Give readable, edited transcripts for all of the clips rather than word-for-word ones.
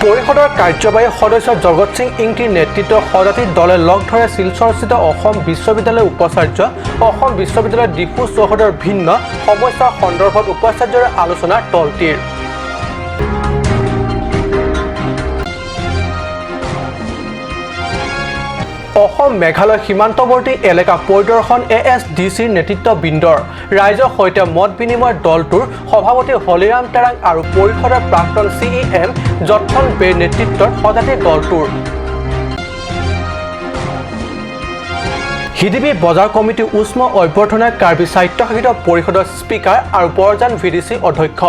পৰিষদৰ কাৰ্যবাহী সদস্য জগত সিং ইংতিৰ নেতৃত্বত সজাতি দলে লগ ধৰে শিলচৰস্থিত অসম বিশ্ববিদ্যালয়ৰ উপাচাৰ্য। অসম বিশ্ববিদ্যালয়ৰ ডিফু চৌহদৰ ভিন্ন সমস্যাৰ সন্দৰ্ভত উপাচাৰ্যৰে আলোচনা দলটিৰ। অসম মেঘালয় সীমান্তৱৰ্তী এলেকা পৰিদৰ্শন এএছডিচিৰ নেতৃত্ববৃন্দৰ। ৰাইজৰ সৈতে মত বিনিময় দলটোৰ সভাপতি হলিৰাম টেৰাং আৰু পৰিষদৰ প্ৰাক্তন চিইএম জটছন বেৰ নেতৃত্বত সজাতি দলটোৰ। হিদিবি বজাৰ কমিটিৰ উষ্ম অভ্যৰ্থনা কাৰ্বি স্বায়ত্তশাসিত পৰিষদৰ স্পীকাৰ আৰু বৰজান ভিডিচি অধ্যক্ষ।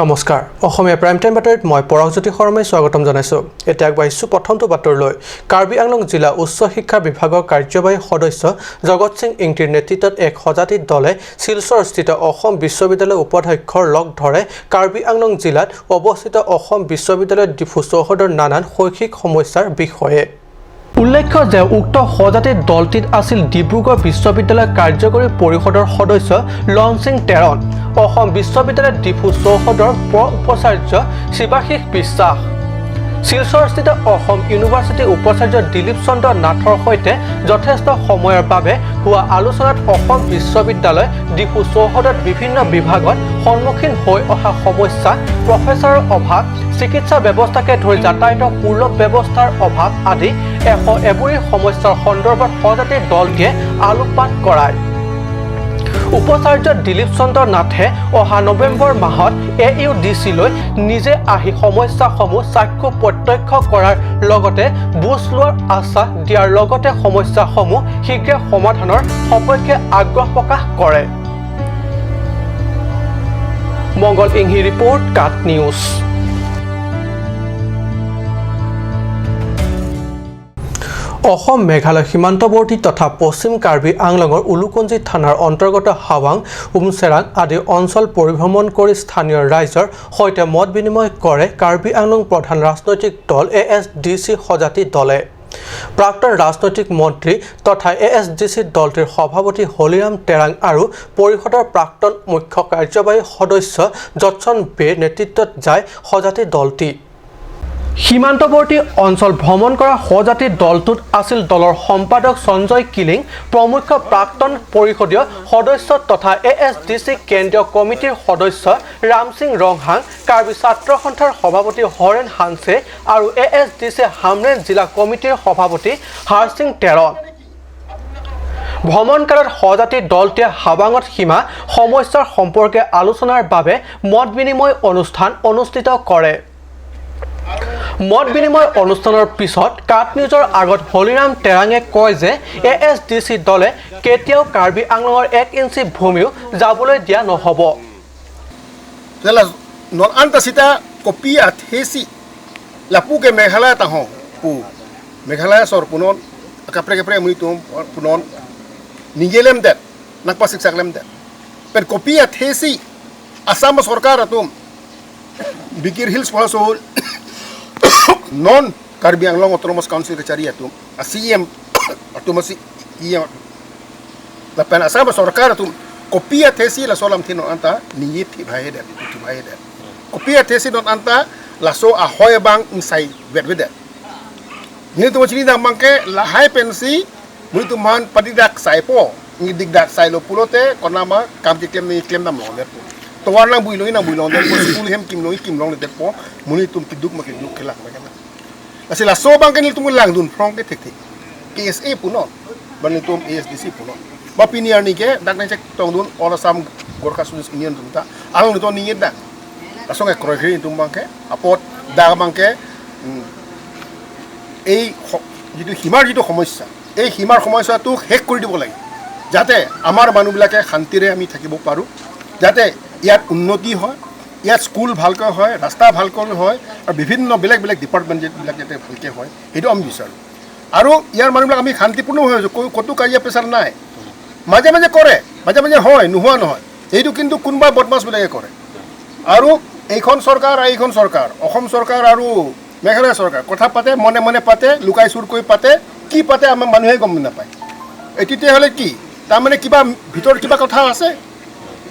নমস্কাৰ, অসমীয়া প্ৰাইম টাইম বাতৰিত মই পৰশজ্যোতি শৰ্মাই স্বাগতম জনাইছোঁ। এতিয়া আগবাঢ়িছোঁ প্ৰথমটো বাতৰিলৈ। কাৰ্বি আংলং জিলা উচ্চ শিক্ষা বিভাগৰ কাৰ্যবাহী সদস্য জগত সিং ইংতিৰ নেতৃত্বত এক সজাতি দলে শিলচৰস্থিত অসম বিশ্ববিদ্যালয়ৰ উপাধ্যক্ষৰ লগ ধৰে কাৰ্বি আংলং জিলাত অৱস্থিত অসম বিশ্ববিদ্যালয়ৰ ডিফু চৌহদৰ নানান শৈক্ষিক সমস্যাৰ বিষয়ে। উল্লেখ্য যে উক্ত সজাতি দলটিত আছিল ডিব্ৰুগড় বিশ্ববিদ্যালয়ৰ কাৰ্যকৰী পৰিষদৰ সদস্য লনসিং টেৰণ, অসম বিশ্ববিদ্যালয়ৰ ডিফু চৌহদৰ উপাচাৰ্য শিৱাশিষ বিশ্বাস, শিলচৰস্থিত অসম ইউনিভাৰ্চিটিৰ উপাচাৰ্য দিলীপ চন্দ্ৰ নাথৰ সৈতে যথেষ্ট সময়ৰ বাবে হোৱা আলোচনাত অসম বিশ্ববিদ্যালয় ডিফু চৌহদত বিভিন্ন বিভাগত সন্মুখীন হৈ অহা সমস্যা, প্ৰফেচাৰৰ অভাৱ, চিকিৎসা ব্যৱস্থাকে ধৰি যাতায়াতৰ সুলভ ব্যৱস্থাৰ অভাৱ আদি 101 সমস্যাৰ সন্দৰ্ভত সজাতি দলটিয়ে আলোকপাত কৰায়। উপাচাৰ্য দিলীপ চন্দ্ৰ নাথে অহা নৱেম্বৰ মাহত এ ইউ ডি চিলৈ নিজে আহি সমস্যাসমূহ চাক্ষুষ প্ৰত্যক্ষ কৰাৰ লগতে বুজ লোৱাৰ আশ্বাস দিয়াৰ লগতে সমস্যাসমূহ শীঘ্ৰে সমাধানৰ সপক্ষে আগ্ৰহ প্ৰকাশ কৰে। মংগল ইংহি ৰিপৰ্ট, কাট নিউজ। অসম মেঘালয় সীমান্তৱৰ্তী তথা পশ্চিম কাৰ্বি আংলঙৰ উলুকঞ্জি থানাৰ অন্তৰ্গত হাৱাং, উমচেৰাং আদি অঞ্চল পৰিভ্ৰমণ কৰি স্থানীয় ৰাইজৰ সৈতে মত বিনিময় কৰে কাৰ্বি আংলং প্ৰধান ৰাজনৈতিক দল এএছডিচি সজাতি দলে। প্ৰাক্তন ৰাজনৈতিক মন্ত্ৰী তথা এএছডিচি দলটিৰ সভাপতি হলিৰাম টেৰাং আৰু পৰিষদৰ প্ৰাক্তন মুখ্য কাৰ্যবাহী সদস্য জটছন বেৰ নেতৃত্বত যায় সজাতি দলটি। সীমান্তৱৰ্তী অঞ্চল ভ্ৰমণ কৰা সজাতি দলটোত আছিল দলৰ সম্পাদক সঞ্জয় কিলিং, প্ৰমুখ প্ৰাক্তন পৰিষদীয় সদস্য তথা এএছডিচি কেন্দ্ৰীয় কমিটিৰ সদস্য ৰামসিং ৰংহাং, কাৰ্বি ছাত্ৰ সন্থাৰ সভাপতি হৰেণ হানছে আৰু এএছডিচি হামৰেণ জিলা কমিটিৰ সভাপতি হাৰসিং টেৰণ। ভ্ৰমণকালত সজাতি দলটোৱে হাবাঙত সীমা সমস্যাৰ সম্পৰ্কে আলোচনাৰ বাবে মত বিনিময় অনুষ্ঠান অনুষ্ঠিত কৰে। মত বিনিময় অনুষ্ঠানৰ পিছত কাট নিউজৰ আগত হলিৰাম টেৰাঙে কয় যে এএছডিচি দলে কেতিয়াও কাৰ্বি আংলঙৰ 1 ইঞ্চি ভূমিও যাবলৈ দিয়া নহ'ব। Non anta sita kopia thesi lapu ke Meghalaya taho pu Meghalaya sor punon kapre kapre muni tum punon ningelem det nakpa siksak lem det per kopia thesi Assam sarkar atum Bikir Hills pala so non Karbi Anglong Autonomous Council ke cari atum CM atum si iya lapan Assam sarkar atum kopia thesi la solam thinon anta ningi thi bhai det thi bhai det kopia thesi non anta la so a hoy bang insai wet wet ni tu chini dang bangke la hai pensi muni tu man padidak sai po ni digdak sai lo pulote konama kam ki klem ni klem dam long det po to war lang bui lo ina bui long det po school hem kim lo kim long det po muni tum ki duk ma ki duk kelak ma kana la se la so bang ke ni tum lang dun frong ke thek thek KSA punon ban ni tum ASDC punon ba piniar ni ke dak na chek tong dun all Assam Gorkha Students Union tum ta along ni to ni dak la so ke kroi khri tum bang ke apot da bang ke এই যিটো সীমাৰ যিটো সমস্যা, এই সীমাৰ সমস্যাটো শেষ কৰি দিব লাগে, যাতে আমাৰ মানুহবিলাকে শান্তিৰে আমি থাকিব পাৰোঁ, যাতে ইয়াত উন্নতি হয়, ইয়াত স্কুল ভালকৈ হয়, ৰাস্তা ভালকৈ হয় আৰু বিভিন্ন বেলেগ বেলেগ ডিপাৰ্টমেণ্টবিলাক যাতে ভালকৈ হয়, সেইটো আমি বিচাৰোঁ। আৰু ইয়াৰ মানুহবিলাক আমি শান্তিপূৰ্ণ হৈ আছোঁ, ক'তো কাজিয়া পেচাল নাই। মাজে মাজে কৰে, মাজে মাজে হয়, নোহোৱা নহয়, এইটো কিন্তু কোনোবা বদমাছবিলাকে কৰে। আৰু এইখন চৰকাৰ আৰু এইখন চৰকাৰ, অসম চৰকাৰ আৰু মেঘালয় চৰকাৰ কথা পাতে, মনে মনে পাতে, লুকাই চুৰ কৰি পাতে, কি পাতে আমাৰ মানুহে গম নাপায়। এই তেতিয়াহ'লে কি তাৰমানে কিবা ভিতৰত কিবা কথা আছে?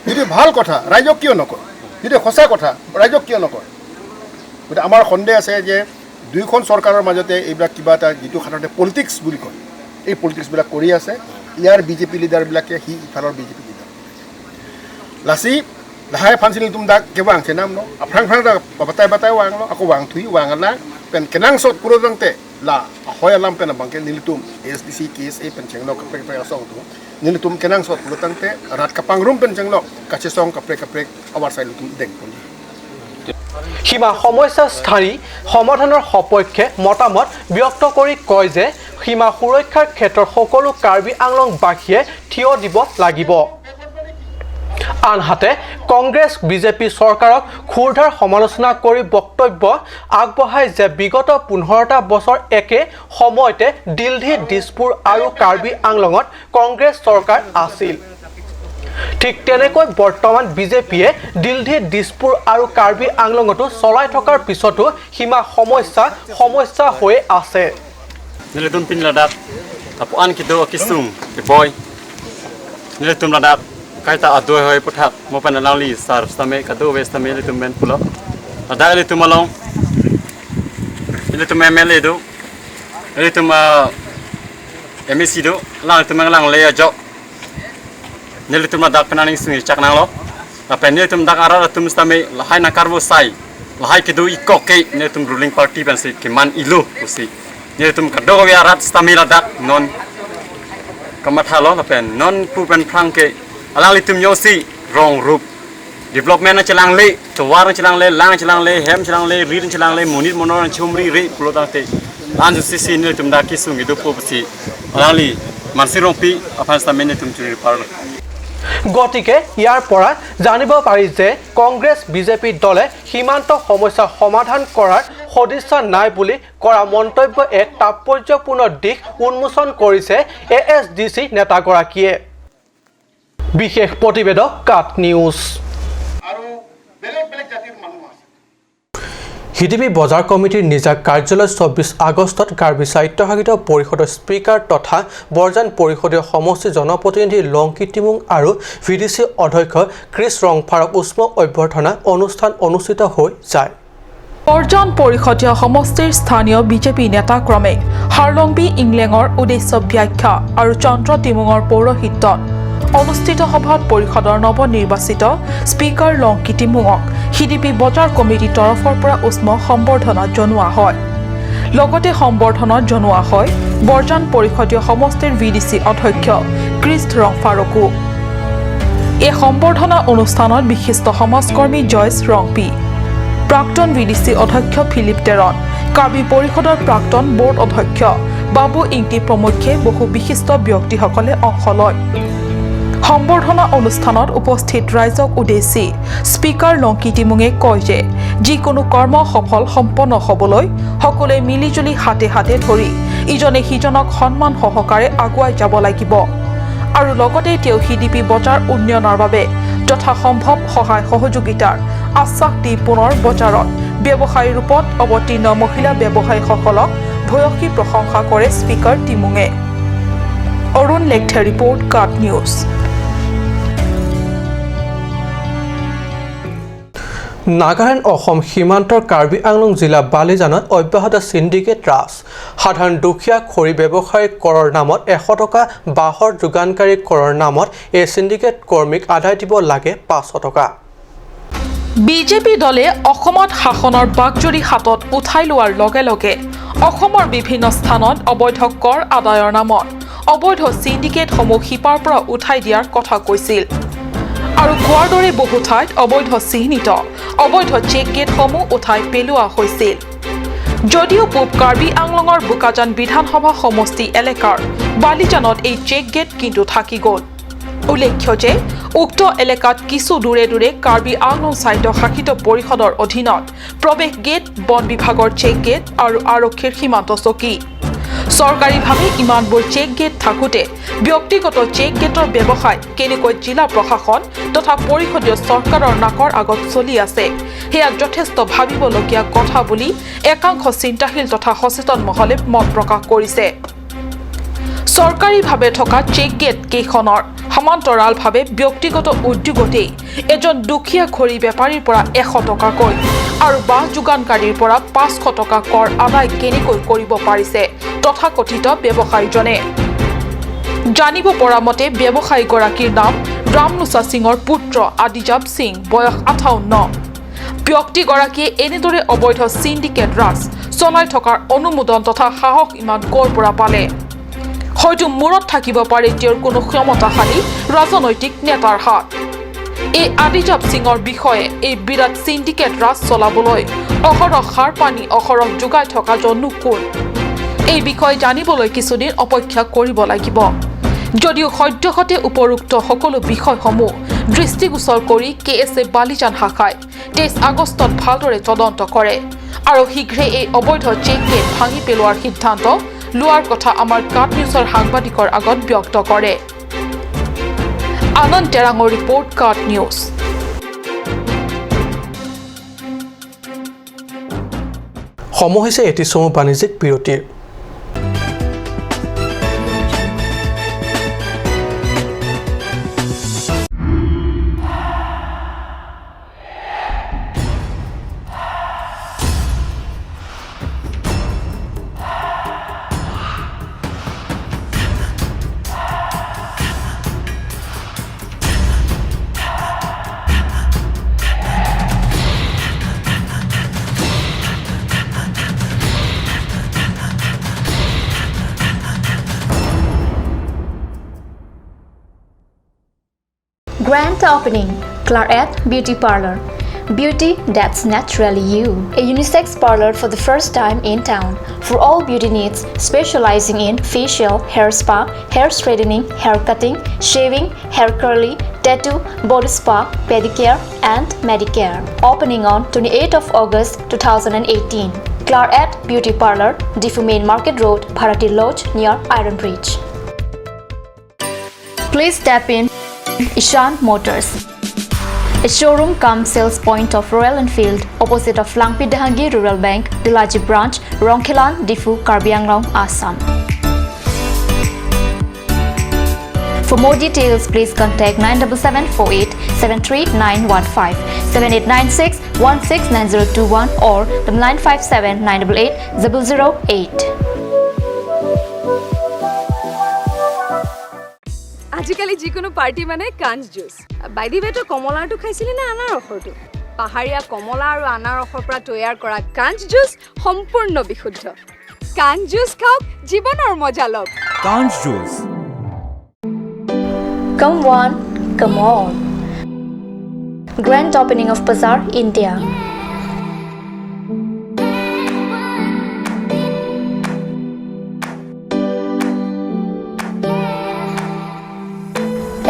যদি ভাল কথা ৰাইজক কিয় নকয়? যদি সঁচা কথা ৰাইজক কিয় নকয়? গতিকে আমাৰ সন্দেহ আছে যে দুয়োখন চৰকাৰৰ মাজতে এইবিলাক কিবা এটা যিটো সাধাৰণতে পলিটিক্স বুলি কয়, এই পলিটিক্সবিলাক কৰি আছে। ইয়াৰ বিজেপি লিডাৰবিলাকে সি ইফালৰ বিজেপি লিডাৰ লাচি লাহাই ফানচিল তুম দাক কেবা আংছে নাম ন আফ্ৰাং ফ্ৰাং দাক বাতাই বাতাই ৱাং ন আকৌ ৱাং থুই ৱাং আলা পেন কেনাং চত পুৰো দংতে লা হয় আলাম পেন বাংকে নীলতুম এছ ডি চি কেছ এই পেন চেং ন কাপ্ৰে কাপ্ৰে আসং তু নীলতুম কেনাং চত পুৰো দংতে ৰাত কাপাং ৰুম পেন চেং ন কাছে চং কাপ্ৰে কাপ্ৰে আৱাৰ চাই লুতুম দেং পুনি। সীমা সমস্যা স্থায়ী সমাধানৰ সপক্ষে মতামত ব্যক্ত কৰি কয় যে সীমা সুৰক্ষাৰ ক্ষেত্ৰত সকলো কাৰ্বি আংলংবাসীয়ে থিয় দিব লাগিব। আনহাতে কংগ্ৰেছ বিজেপি চৰকাৰক ক্ষুৰধাৰ সমালোচনা কৰি বক্তব্য আগবঢ়ায় যে বিগত 15টা বছৰ একে সময়তে দিল্লী, দিছপুৰ আৰু কাৰ্বি আংলঙত কংগ্ৰেছ চৰকাৰ আছিল। ঠিক তেনেকৈ বৰ্তমান বিজেপিয়ে দিল্লী, দিছপুৰ আৰু কাৰ্বি আংলঙতো চলাই থকাৰ পিছতো সীমা সমস্যা সমস্যা হৈ আছে। Kaita adoi hoi puthak mo pan lang li sar stame kadu we stame le tum ben pulo ada le tum along le tum MLA do le tum MEC do lang tum lang le jo ne le tum dak penaning sungi chak nang lo la pen ne tum dak ara tum stame la hai na karbo sai la hai kedu ikok ke ne tum ruling party pen se ke man ilu usi ne tum kado we arat stame la dak non kamatha lo la pen non pu pen phrang ke alang litum yosi wrong rup development na chalang le tawar na chalang le lang chalang le hem chalang le ri chalang le munit monor chumri ri pulo te lan ju sisi ne tum da ki sungi do popsi alang li mansi rong pi afan sta mene tum churi par। গতিকে ইয়াৰ পৰা জানিব পাৰি যে Congress BJP দলে সীমান্ত সমস্যা সমাধান কৰাৰ সদিচ্ছা নাই বুলি কৰা মন্তব্য এক তাৎপৰ্যপূৰ্ণ দিশ উন্মোচন কৰিছে এ এছ ডি চি নেতাগৰাকীয়ে। বিশেষ প্ৰতিবেদক কাট নিউজ। হিদিবি বজাৰ কমিটিৰ নিজা কাৰ্যালয় 24 আগষ্টত কাৰ্বি স্বায়ত্তশাসিত পৰিষদৰ স্পীকাৰ তথা বৰজান পৰিষদীয় সমষ্টিৰ জনপ্ৰতিনিধি লংকি তিমুং আৰু ভি ডি চি অধ্যক্ষ ক্ৰিছ ৰংফাৰক উষ্ম অভ্যৰ্থনা অনুষ্ঠান অনুষ্ঠিত হৈ যায়। বৰজান পৰিষদীয় সমষ্টিৰ স্থানীয় বিজেপি নেতা ক্ৰমে হাৰলংবি ইংলেঙৰ উদ্দেশ্য ব্যাখ্যা আৰু চন্দ্ৰ তিমুঙৰ পৌৰোহিত্যত অনুষ্ঠিত সভাত পৰিষদৰ নৱনিৰ্বাচিত স্পীকাৰ লংকি তিমুঙক সিডিপি বজাৰ কমিটিৰ তৰফৰ পৰা উষ্ম সম্বৰ্ধনা জনোৱা হয়। লগতে সম্বৰ্ধনা জনোৱা হয় বৰজান পৰিষদীয় সমষ্টিৰ ভি ডি চি অধ্যক্ষ ক্ৰিছ ৰংফাৰকো। এই সম্বৰ্ধনা অনুষ্ঠানত বিশিষ্ট সমাজকৰ্মী জয়ছ ৰংপি, প্ৰাক্তন ভি ডি চি অধ্যক্ষ ফিলিপ টেৰন, কাৰ্বি পৰিষদৰ প্ৰাক্তন বৰ্ড অধ্যক্ষ বাবু ইংটি প্ৰমুখ্যে বহু বিশিষ্ট ব্যক্তিসকলে অংশ লয়। সম্বৰ্ধনা অনুষ্ঠানত উপস্থিত ৰাইজক উদ্দেশ্যি স্পীকাৰ লংকি তিমুঙে কয় যে যিকোনো কৰ্ম সফল সম্পন্ন হ'বলৈ সকলোৱে মিলিজুলি হাতে হাতে ধৰি ইজনে সিজনক সন্মান সহকাৰে আগুৱাই যাব লাগিব আৰু লগতে তেওঁ সিডিপি বজাৰ উন্নয়নৰ বাবে যথাসম্ভৱ সহায় সহযোগিতাৰ আশ্বাস দি পুনৰ বজাৰত ব্যৱসায়ী ৰূপত অৱতীৰ্ণ মহিলা ব্যৱসায়ীসকলক ভূয়সী প্ৰশংসা কৰে স্পীকাৰ তিমুঙে। অৰুণ লেখথে ৰিপৰ্ট, কাট নিউজ। নাগালেণ্ড অসম সীমান্তৰ কাৰ্বি আংলং জিলা বালিজানত অব্যাহত চিণ্ডিকেট ৰাজ। সাধাৰণ দুখীয়া খৰি ব্যৱসায়ী কৰৰ নামত 100 টকা, বাঁহৰ যোগানকাৰী কৰৰ নামত এই চিণ্ডিকেট কৰ্মীক আদায় দিব লাগে 500 টকা। বিজেপি দলে অসমত শাসনৰ বাকজুৰি হাতত উঠাই লোৱাৰ লগে লগে অসমৰ বিভিন্ন স্থানত অবৈধ কৰ আদায়ৰ নামত অবৈধ চিণ্ডিকেটসমূহ শিপাৰ পৰা উঠাই দিয়াৰ কথা কৈছিল আৰু কোৱাৰ দৰে বহু ঠাইত অবৈধ চিহ্নিত অবৈধ চেক গেটসমূহ উঠাই পেলোৱা হৈছিল। যদিও পূব কাৰ্বি আংলঙৰ বোকাজান বিধানসভা সমষ্টি এলেকাৰ বালিজানত এই চেক গেট কিন্তু থাকি গ'ল। উল্লেখ্য যে উক্ত এলেকাত কিছু দূৰে দূৰে কাৰ্বি আংলং স্বায়ত্তশাসিত পৰিষদৰ অধীনত প্ৰৱেশ গেট, বন বিভাগৰ চেক গেট আৰু আৰক্ষীৰ সীমান্ত চকী। চৰকাৰীভাৱে ইমানবোৰ চেক গেট থাকোঁতে ব্যক্তিগত চেক গেটৰ ব্যৱসায় কেনেকৈ জিলা প্ৰশাসন তথা পৰিষদীয় চৰকাৰৰ নাকৰ আগত চলি আছে সেয়া যথেষ্ট ভাবিবলগীয়া কথা বুলি একাংশ চিন্তাশীল তথা সচেতন মহলে মত প্ৰকাশ কৰিছে। চৰকাৰীভাৱে থকা চেক গেট কেইখনৰ সমান্তৰালভাৱে ব্যক্তিগত উদ্যোগতেই এজন দুখীয়া খৰি বেপাৰীৰ পৰা 100 টকাকৈ আৰু বাঁহ যোগানকাৰীৰ পৰা 500 টকা কৰ আদায় কেনেকৈ কৰিব পাৰিছে তথাকথিত ব্যৱসায়ীজনে। জানিব পৰা মতে ব্যৱসায়ীগৰাকীৰ নাম ৰামলোচা সিঙৰ পুত্ৰ আদিজাব সিং, বয়স 58। ব্যক্তিগৰাকীয়ে এনেদৰে অবৈধ চিণ্ডিকেট ৰাজ চলাই থকাৰ অনুমোদন তথা সাহস ইমান ক'ৰ পৰা পালে? হয়তো মূৰত থাকিব পাৰে তেওঁৰ কোনো ক্ষমতাশালী ৰাজনৈতিক নেতাৰ হাত। এই আদিজাব সিঙৰ বিষয়ে এই বিৰাট চিণ্ডিকেট ৰাজ চলাবলৈ অহৰহ সাৰ পানী অহৰহ যোগাই থকাজনো কোন? এই বিষয়ে জানিবলৈ কিছুদিন অপেক্ষা কৰিব লাগিব। যদিও সদ্যহতে উপৰোক্ত সকলো বিষয়সমূহ দৃষ্টিগোচৰ কৰি কে এছ এ বালিজান শাখাই 23 আগষ্টত ভালদৰে তদন্ত কৰে আৰু শীঘ্ৰে এই অবৈধ চেক গেট ভাঙি পেলোৱাৰ সিদ্ধান্ত লোৱাৰ কথা আমাৰ কাট নিউজৰ সাংবাদিকৰ আগত ব্যক্ত কৰে। আনন্দ টেৰাঙৰ ৰিপৰ্ট, কাট নিউজ। সময় হৈছে এটি চমু বাণিজ্যিক বিৰতিৰ। Grand opening, Claret Beauty Parlor. Beauty that's naturally you. A unisex parlor for the first time in town. For all beauty needs, specializing in facial, hair spa, hair straightening, hair cutting, shaving, hair curly, tattoo, body spa, pedicure and medicare. Opening on 28th of August 2018. Claret Beauty Parlor, Diphu Main Market Road, Bharati Lodge near Iron Bridge. Please step in. Ishan Motors, a showroom cum sales point of Royal Enfield, opposite of Langpi Dahangi Rural Bank, Dilaji Branch, Rongkhilan, Diphu, Karbi Anglong, Assam. For more details, please contact 97748 73915, 7896 169021 or 957 988 008. আজিকালি যিকোনো party মানে কাঞ্চ juice. By the ৱে, তই কমলাৰটো খাইছিলি নে আনাৰসৰটো? পাহাৰীয়া কমলা আৰু আনাৰসৰ পৰা তৈয়াৰ কৰা কাঞ্চ জুচ সম্পূৰ্ণ বিশুদ্ধ। কাঞ্চ জুচ খাওক, জীৱনৰ মজা লওক। কাঞ্চ juice. Come one, come all. Grand opening of Bazaar India.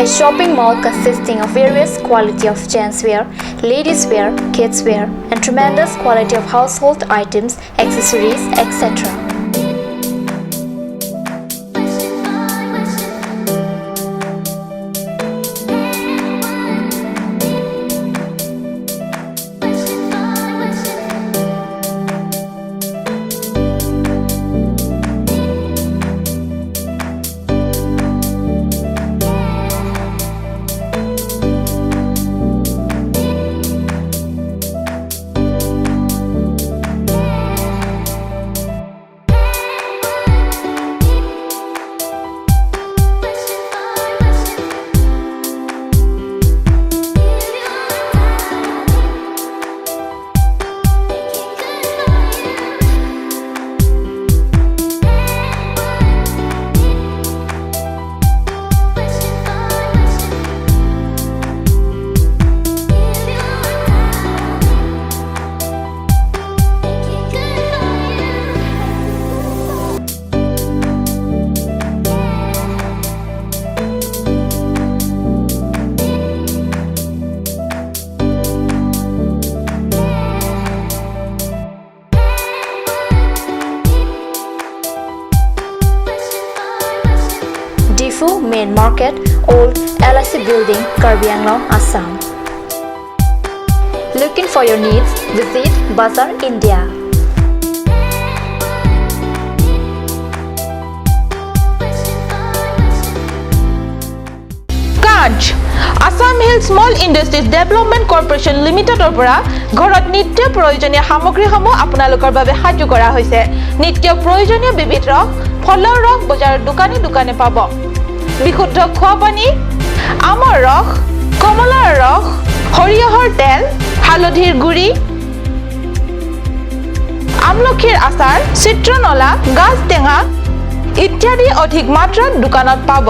A shopping mall consisting of various quality of gents wear, ladies wear, kids wear, and tremendous quality of household items, accessories, etc. Diphu Main Market, Old LIC Building, Karbi Anglong, Assam. Looking for your needs? Visit Bazaar India. Small industries development corporation লিমিটেডৰ পৰা ঘৰত নিত্য প্ৰয়োজনীয় সামগ্ৰীসমূহ আপোনালোকৰ বাবে সাজু কৰা হৈছে। নিত্য প্ৰয়োজনীয় বিবিধ ৰস, ফলৰ ৰস বজাৰৰ দোকানে দোকানে পাব। বিশুদ্ধ খোৱা পানী, আমৰ ৰস, কমলাৰ ৰস, সৰিয়হৰ তেল, হালধিৰ গুড়ি, আমলখিৰ আচাৰ, চিত্ৰনলা, গাজ টেঙা ইত্যাদি অধিক মাত্ৰাত দোকানত পাব।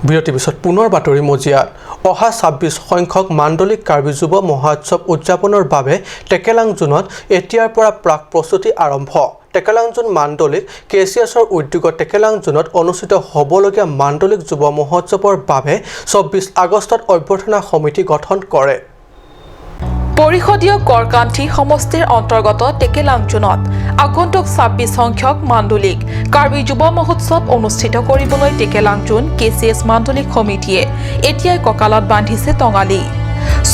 বিৰতিৰ পিছত পুনৰ বাতৰি মজিয়াত। অহা 26 সংখ্যক মাণ্ডলিক কাৰ্বি যুৱ মহোৎসৱ উদযাপনৰ বাবে টেকেলাংজুনত এতিয়াৰ পৰা প্ৰাক প্ৰস্তুতি আৰম্ভ। টেকেলাংজুন মাণ্ডলিক কেচিএছৰ উদ্যোগত টেকেলাংজুনত অনুষ্ঠিত হ'বলগীয়া মাণ্ডলিক যুৱ মহোৎসৱৰ বাবে 24 আগষ্টত অভ্যৰ্থনা সমিতি গঠন কৰে। পৰিষদীয় কৰকান্থি সমষ্টিৰ অন্তৰ্গত টেকেলাংজুনত আগন্তুক 26 সংখ্যক মাণ্ডলিক কাৰ্বি যুৱ মহোৎসৱ অনুষ্ঠিত কৰিবলৈ টেকেলাংজুন কেচিএছ মাণ্ডলিক সমিতিয়ে এতিয়াই কঁকালত বান্ধিছে টঙালি।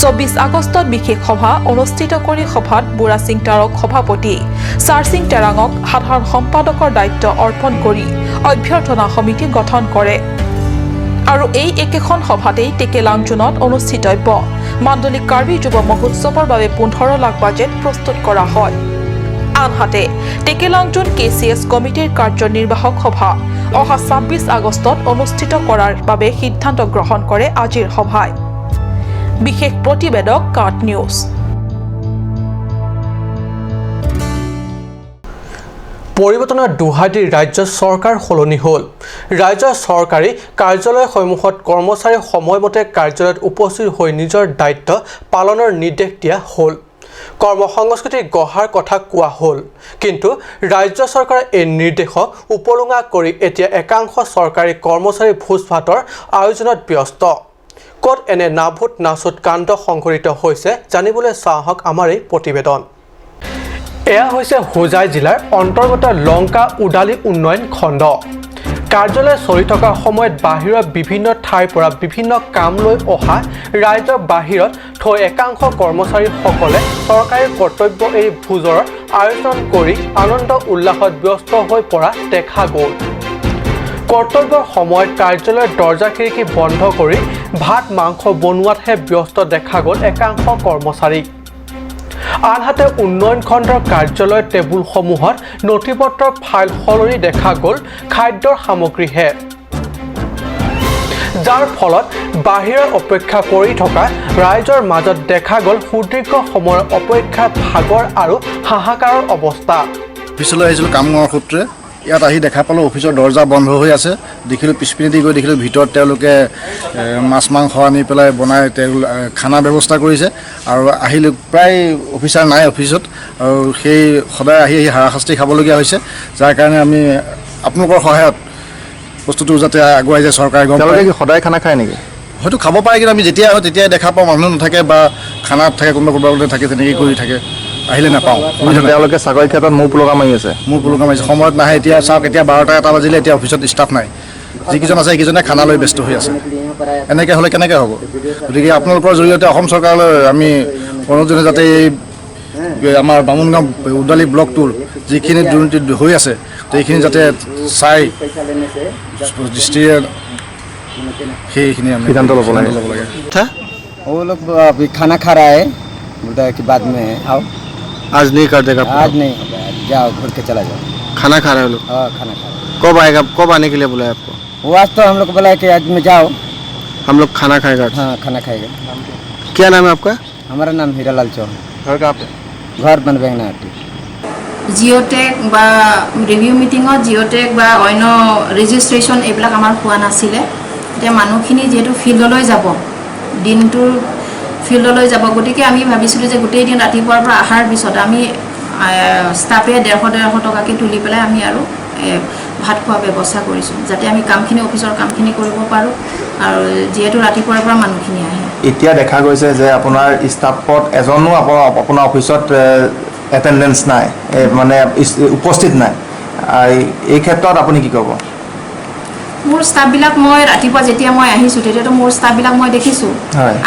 24 আগষ্টত বিশেষ সভা অনুষ্ঠিত কৰি সভাত বুঢ়াসিং টাৰক সভাপতি, চাৰসিং টেৰাঙক সাধাৰণ সম্পাদকৰ দায়িত্ব অৰ্পণ কৰি অভ্যৰ্থনা সমিতি গঠন কৰে। আৰু এই একেখন সভাতেই টেকেলাংজুনত অনুষ্ঠিতব্য মাণ্ডলিক কাৰ্বি যুৱ মহোৎসৱৰ বাবে 15 লাখ বাজেট প্ৰস্তুত কৰা হয়। আনহাতে টেকেলাংজুন কেচিএছ কমিটিৰ কাৰ্যনিৰ্বাহক সভা অহা 26 আগষ্টত অনুষ্ঠিত কৰাৰ বাবে সিদ্ধান্ত গ্ৰহণ কৰে আজিৰ সভাই। বিশেষ প্ৰতিবেদক কাট নিউজ। পৰিৱৰ্তনৰ দোহাই দি ৰাজ্য চৰকাৰ সলনি হ'ল। ৰাজ্যৰ চৰকাৰী কাৰ্যালয়সমূহত কৰ্মচাৰী সময়মতে কাৰ্যালয়ত উপস্থিত হৈ নিজৰ দায়িত্ব পালনৰ নিৰ্দেশ দিয়া হ'ল। কৰ্মসংস্কৃতি গঢ়াৰ কথা কোৱা হ'ল, কিন্তু ৰাজ্য চৰকাৰে এই নিৰ্দেশক উপলুঙা কৰি এতিয়া একাংশ চৰকাৰী কৰ্মচাৰী ভোজ ভাতৰ আয়োজনত ব্যস্ত। ক'ত এনে নাভূত নাচুত কাণ্ড সংঘটিত হৈছে জানিবলৈ চাওঁ আমাৰ এই প্ৰতিবেদন। এয়া হৈছে হোজাই জিলাৰ অন্তৰ্গত লংকা উদালি উন্নয়ন খণ্ড। কাৰ্যালয় চলি থকা সময়ত বাহিৰৰ বিভিন্ন ঠাইৰ পৰা বিভিন্ন কাম লৈ অহা ৰাইজক বাহিৰত থৈ একাংশ কৰ্মচাৰীসকলে চৰকাৰী কৰ্তব্য এই ভোজৰ আয়োজন কৰি আনন্দ উল্লাসত ব্যস্ত হৈ পৰা দেখা গ'ল। কৰ্তব্যৰ সময়ত কাৰ্যালয়ৰ দৰ্জা খিৰিকী বন্ধ কৰি ভাত মাংস বনোৱাতহে ব্যস্ত দেখা গ'ল একাংশ কৰ্মচাৰীক। আনহাতে উন্নয়ন খণ্ডৰ কাৰ্যালয়ৰ টেবুলসমূহত নথিপত্ৰৰ ফাইল সলনি দেখা গ'ল খাদ্যৰ সামগ্ৰীহে, যাৰ ফলত বাহিৰত অপেক্ষা কৰি থকা ৰাইজৰ মাজত দেখা গ'ল সুদীৰ্ঘ সময়ৰ অপেক্ষাৰ ভাগৰ আৰু হাহাকাৰৰ অৱস্থা। অফিচলৈ আহিছিলোঁ কামৰ সূত্ৰে, ইয়াত আহি দেখা পালোঁ অফিচৰ দৰ্জা বন্ধ হৈ আছে। দেখিলোঁ পিছপিনেদি গৈ দেখিলোঁ ভিতৰত তেওঁলোকে মাছ মাংস আনি পেলাই বনাই তেওঁলোক খানা ব্যৱস্থা কৰিছে। আৰু আহিলোঁ প্ৰায় অফিচাৰ নাই অফিচত, আৰু সেই সদায় আহি আহি হাৰাশাস্তি খাবলগীয়া হৈছে। যাৰ কাৰণে আমি আপোনালোকৰ সহায়ত বস্তুটো যাতে আগুৱাই যায় চৰকাৰে গম পায়। সদায় খানা খায় নেকি? হয়তো খাব পাৰে, কিন্তু আমি যেতিয়া আহোঁ তেতিয়াই দেখা পাওঁ মানুহ নাথাকে বা খানাত থাকে, কোনোবা কোনোবা থাকে, তেনেকৈ কৰি থাকে, আহিলে নাপাওঁ। তেওঁলোকে চাকৰি ক্ষেত্ৰত মূৰ পোলকা মাৰি আছে, মূৰ পোলকা মাৰিছে, সময়ত নাহে। এতিয়া চাওক, এতিয়া 12টা 1টা বাজিলে, এতিয়া অফিচত ষ্টাফ নাই, যিকেইজন আছে সেইকেইজনে খানা লৈ ব্যস্ত হৈ আছে। এনেকৈ হ'লে কেনেকৈ হ'ব? গতিকে আপোনালোকৰ জৰিয়তে অসম চৰকাৰলৈ আমি অনুৰোধ জনাই যাতে এই আমাৰ বামুণগাঁও উদালি ব্লকটোৰ যিখিনি দুৰ্নীতি হৈ আছে সেইখিনি যাতে চাই দৃষ্টিৰে সেইখিনি আমি সিদ্ধান্ত ল'ব লাগে। वो लोग अभी खाना खा रहा है, बोलता है कि बाद में आओ। आज नहीं कर देगा? आज नहीं होगा, जाओ घर के चला जाओ। खाना खा रहे हो लोग? हाँ, खाना खा रहे हैं। कब आएगा, कब आने के लिए बुलाया आपको? वो आज तो हम लोग को बोला कि आज में जाओ, हम लोग खाना खाएगा। हाँ, खाना खाएगा। क्या नाम है आपका? हमारा नाम हीरालाल चौहान। घर कहाँ पे? घर बनबेंगनाटी। জিঅ'টেক বা ৰিভিউ মিটিঙত জিঅ'টেক বা অন্য ৰেজিষ্ট্ৰেশ্যন এইবিলাক আমাৰ হোৱা নাছিলে। এতিয়া মানুহখিনি যিহেতু ফিল্ডলৈ যাব, দিনটোৰ ফিল্ডলৈ যাব, গতিকে আমি ভাবিছিলোঁ যে গোটেই দিন ৰাতিপুৱাৰ পৰা অহাৰ পিছত আমি ষ্টাফে 150 টকাকৈ তুলি পেলাই আমি আৰু ভাত খোৱা ব্যৱস্থা কৰিছোঁ, যাতে আমি কামখিনি অফিচৰ কামখিনি কৰিব পাৰোঁ। আৰু যিহেতু ৰাতিপুৱাৰ পৰা মানুহখিনি আহে। এতিয়া দেখা গৈছে যে আপোনাৰ ষ্টাফত এজনো আপোনাৰ অফিচত এটেণ্ডেঞ্চ নাই, মানে উপস্থিত নাই, এই ক্ষেত্ৰত আপুনি কি ক'ব? মোৰ ষ্টাফবিলাক মই ৰাতিপুৱা যেতিয়া মই আহিছোঁ তেতিয়াতো মোৰ ষ্টাফবিলাক মই দেখিছোঁ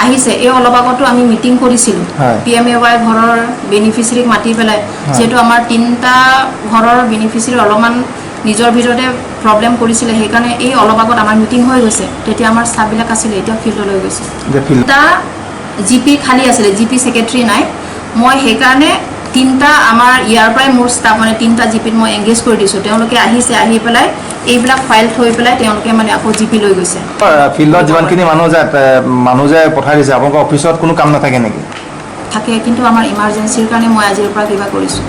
আহিছে। এই অলপ আগতো আমি মিটিং কৰিছিলোঁ PMAY ঘৰৰ বেনিফিচিয়াৰীক মাতি পেলাই, যিহেতু আমাৰ 3টা ঘৰৰ বেনিফিচিয়াৰী অলপমান নিজৰ ভিতৰতে প্ৰব্লেম কৰিছিলে। সেইকাৰণে এই অলপ আগত আমাৰ মিটিং হৈ গৈছে, তেতিয়া আমাৰ ষ্টাফবিলাক আছিলে, এতিয়া ফিল্ডলৈ গৈছে। এটা জি পি খালী আছিলে, জি পি ছেক্ৰেটেৰী নাই। মই সেইকাৰণে 3টা আমাৰ ইয়াৰ পৰাই মোৰ ষ্টাফ মানে 3টা জি পিত মই এংগেজ কৰি দিছোঁ। তেওঁলোকে আহিছে, আহি পেলাই এইবিলাক ফাইল থৈ পেলাই তেওঁলোকে মানে আকৌ জি পি লৈ গৈছে। ফিল্ডত যিমানখিনি মানুহ যায়, মানুহ যে পঠাই দিছে, আপোনালোকৰ অফিচত কোনো কাম নাথাকে নেকি? থাকে, কিন্তু আমাৰ ইমাৰ্জেঞ্চিৰ কাৰণে মই আজিৰ পৰা কিবা কৰিছোঁ।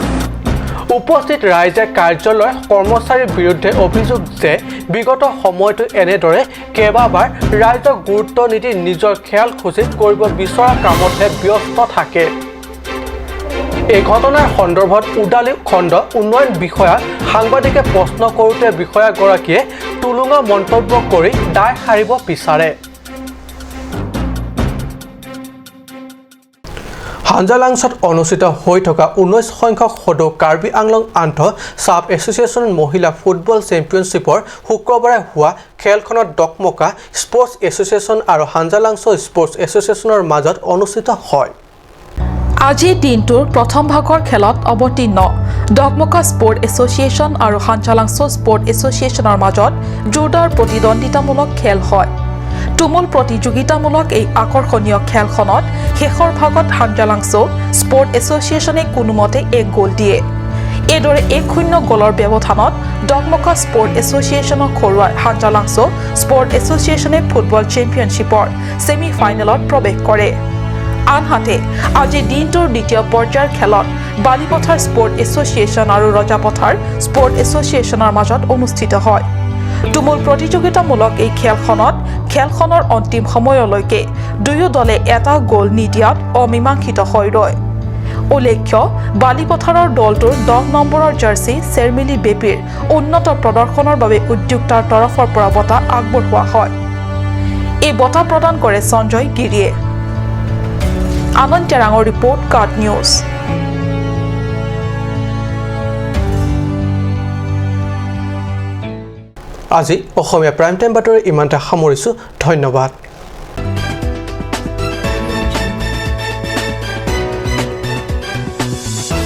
উপস্থিত ৰাইজে কাৰ্যালয়ৰ কৰ্মচাৰীৰ বিৰুদ্ধে অভিযোগ যে বিগত সময়তো এনেদৰে কেইবাবাৰ ৰাইজক গুৰুত্ব নিদি নিজৰ খেয়াল খুচি কৰিব বিচৰা কামতহে ব্যস্ত থাকে। এই ঘটনাৰ সন্দৰ্ভত উদালি খণ্ড উন্নয়ন বিষয়া সাংবাদিকে প্ৰশ্ন কৰোঁতে বিষয়াগৰাকীয়ে টুলুঙা মন্তব্য কৰি দায় সাৰিব বিচাৰে। হাঞ্জালাংছত অনুষ্ঠিত হৈ থকা 19 সংখ্যক সদৌ কাৰ্বি আংলং আন্তঃ চাব এছ'চিয়েশ্যন মহিলা ফুটবল চেম্পিয়নশ্বিপৰ শুক্ৰবাৰে হোৱা খেলখনত ডকমকা স্পৰ্টছ এছ'চিয়েশ্যন আৰু হাঞ্জালাংছ স্পৰ্টছ এছ'চিয়েশ্যনৰ মাজত অনুষ্ঠিত হয়। আজিৰ দিনটোৰ প্ৰথম ভাগৰ খেলত অৱতীৰ্ণ ডকমকা স্পৰ্ট এছ'চিয়েশ্যন আৰু হাঞ্জালাংছ স্পৰ্ট এছ'চিয়েশ্যনৰ মাজত জোৰদাৰ প্ৰতিদ্বন্দ্বিতামূলক খেল হয়। তুমুল প্ৰতিযোগিতামূলক এই আকৰ্ষণীয় খেলখনত শেষৰ ভাগত হাঞ্জালাংছ স্পৰ্ট এছ'চিয়েশ্যনে কোনোমতে এক গ'ল দিয়ে। এইদৰে 1-0 গ'লৰ ব্যৱধানত ডকমকা স্পৰ্ট এছ'চিয়েশ্যনক হৰুৱাই হাঞ্জালাংছ স্পৰ্ট এছ'চিয়েশ্যনে ফুটবল চেম্পিয়নশ্বিপৰ ছেমি ফাইনেলত প্ৰৱেশ কৰে। আনহাতে আজি দিনটোৰ দ্বিতীয় পৰ্যায়ৰ খেলত বালিপথাৰ স্পৰ্ট এছ'চিয়েশ্যন আৰু ৰজাপথাৰ স্পৰ্ট এছ'চিয়েশ্যনৰ মাজত অনুষ্ঠিত হয়। তুমুল প্ৰতিযোগিতামূলক এই খেলখনৰ অন্তিম সময়লৈকে দুয়ো দলে এটা গ'ল নিদিয়াত অমীমাংসিত হৈ ৰয়। উল্লেখ্য, বালিপথাৰৰ দলটোৰ 10 নম্বৰৰ জাৰ্চি চেৰমিলি বেপীৰ উন্নত প্ৰদৰ্শনৰ বাবে উদ্যোক্তাৰ তৰফৰ পৰা বঁটা আগবঢ়োৱা হয়। এই বঁটা প্ৰদান কৰে সঞ্জয় গিৰিয়ে। আনন্দ টেৰাঙৰ ৰিপৰ্ট, কাট নিউজ। আজি অসমীয়া প্ৰাইম টাইম বাতৰি ইমানতে সামৰিছোঁ। ধন্যবাদ।